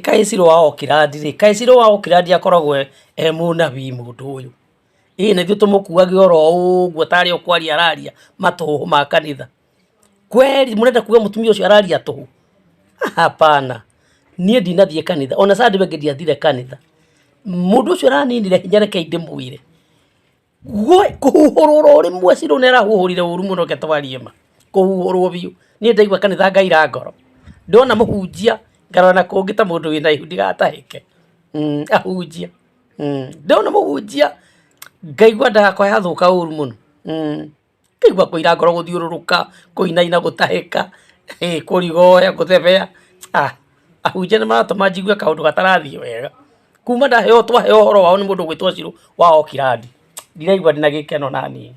Kaĩ Ciro wa Oakland rĩ, kaĩ Ciro wa Oakland akoragwo e mũnabii mũndũ ũyũ? Ĩ na ithuĩ tũmũkuage oro ũguo tarĩ o kwaria araria matũhũhũ ma kanitha. Kweri mũrenda kuga mũtumia ũcio araria tũhũ? Hapana, niĩ ndinathiĩ kanitha, ona Sunday ĩngĩ ndiathire kanitha. Mũndũ ũcio araninire hinya rekei ndĩmwĩre. Kũhuhũrwo oro rĩmwe Shiro nĩ arahuhũrire ũru mũno reke twarie ma, kũhuhũrwo biũ. Niĩ ndaigua kanitha ngaira ngoro, ndona mũhunjia ngarora na kũngĩ ta mũndũ wĩna ihu ndigatahĩke, ahunjia. Ndona mũhunjia ngaigua nda yakwa yathũka ũru mũno. Ngaigua kũira ngoro gũthiũrũrũka, kũinaina gũtahĩka, kũrigoya, gũthebea, ahunjia nĩ maratũma njigue kaũndũ gatarathiĩ wega. Kuma ndaheo twaheo ũhoro wao nĩ mũndũ ũgwĩtwo Shiro wa Oakland, ndiraigua ndĩna gĩkeno na hanini.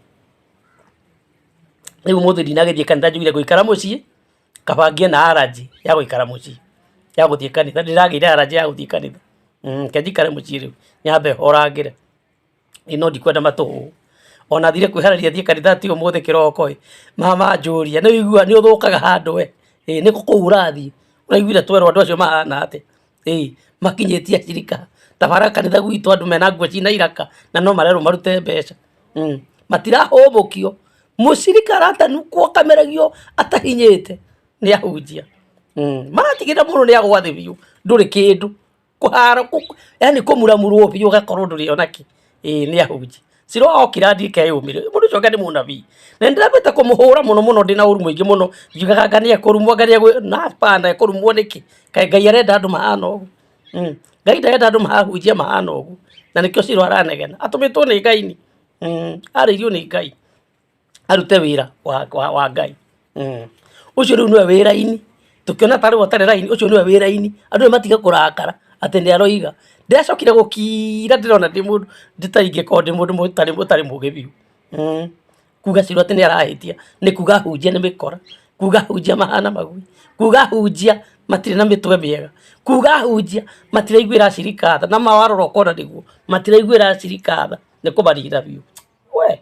Rĩu ũmũthĩ ndinagĩthiĩ kanitha njugire ngũikara mũciĩ, kaba ngĩe na allergy ya gũikara mũciĩ, ya gũthiĩ kanitha, ndĩragĩire allergy ya gũthiĩ kanitha. Reke njikare mũciĩ rĩu nyambe horangĩre. Ĩ no ndikwenda matũhũhũ. Ona thire kwĩharĩria thiĩ kanitha ti ũmũthĩ kĩroko ĩ, mama anjũria nĩ ũiguaga nĩ ũthũkaga handũ we, ĩ nĩkũ kũu ũrathiĩ? Ũraiguire twerwo andũ acio mahana atĩa? Ĩ makinyĩtie acirika ta bara kanitha gwitũ andũ mena nguo ciĩna iraka na no marerwo marute mbeca. Matirahũmũkio, mũcirika aratanukwo akameragio atahinyĩte nĩ ahunjia. Maratigĩrĩra mũndũ nĩ agwa thĩ biũ ndũrĩ kĩndũ. Kũhara yaani kũmuramurwo biũ ũgakorwo ndũrĩ ona kĩ, ĩĩ nĩ ahunjia. Shiro okire ndikeyũmĩrĩria, mũndũ ũcio anga nĩ mũnabii. Na nĩ ndĩrambĩte kũmũhũra mũno mũno ndĩna ũru mũingĩ mũno, ngiugaga anga nĩ ekũrumwo anga nĩ egũ, na hapana ekũrumwo nĩkĩ? Kaĩ Ngai arenda andũ mahana ũguo? Ngai ndarenda andũ marahunjia mahana ũguo, na nĩkĩo Shiro aranegena, atũmĩtwo nĩ Ngai nĩ, arĩirio nĩ Ngai. Arute wĩra wa Ngai. Ũcio rĩu nĩwe wĩ raini, tũkĩona tarĩ we ũtarĩ raini, ũcio nĩwe wĩ raini, andũ aya matige kũrakara atĩ nĩ aroiga. Ndĩracokire gũkira ndĩrona ndĩ mũndũ ingĩkorwo ndĩ mũndũ ũtarĩ mũgĩ biũ. Kuga Shiro atĩ nĩ arahĩtia nĩ kuga ahunjia nĩ mĩkora, kuga ahunjia mahana magui, kuga ahunjia matirĩ na mĩtwe mĩega, kuga ahunjia matiraiguĩra acirika tha, na ma warora ũkona nĩguo, matiraiguĩra acirika tha, nĩ kũmarira biũ. We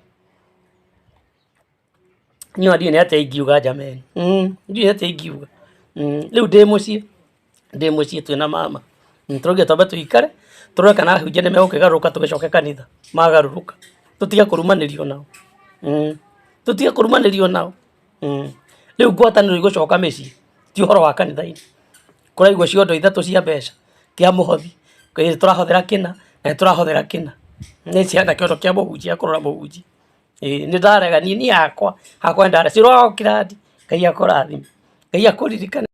niĩ ona ndiũĩ nĩ atĩa ingiuga jameni, ndiũĩ nĩ atĩa ingiuga. Rĩu ndĩ mũciĩ, ndĩ mũciĩ twĩna mama, tũraugire twambe tũikare tũrore kana ahunjia nĩ megũkĩgarũrũka tũgĩcoke kanitha, magarũrũka tũtige kũrumanĩrio nao, tũtige kũrumanĩrio nao. Rĩu ngwatanĩro igũcoka mĩciĩ ti ũhoro wa kanitha-inĩ. Kũraigwo ciondo ithatũ cia mbeca kĩa mũhothi, nĩ tũrahothera kĩna na nĩ tũrahothera kĩna. Nĩ cihana kĩondo kĩa mũhunjia kũrora mũhunjia. Ĩĩ nĩ ndarega niĩ hakwa, hakwa nĩ ndarega. Ciroa o kĩrathi, Ngai akũrathime, Ngai akũririkane.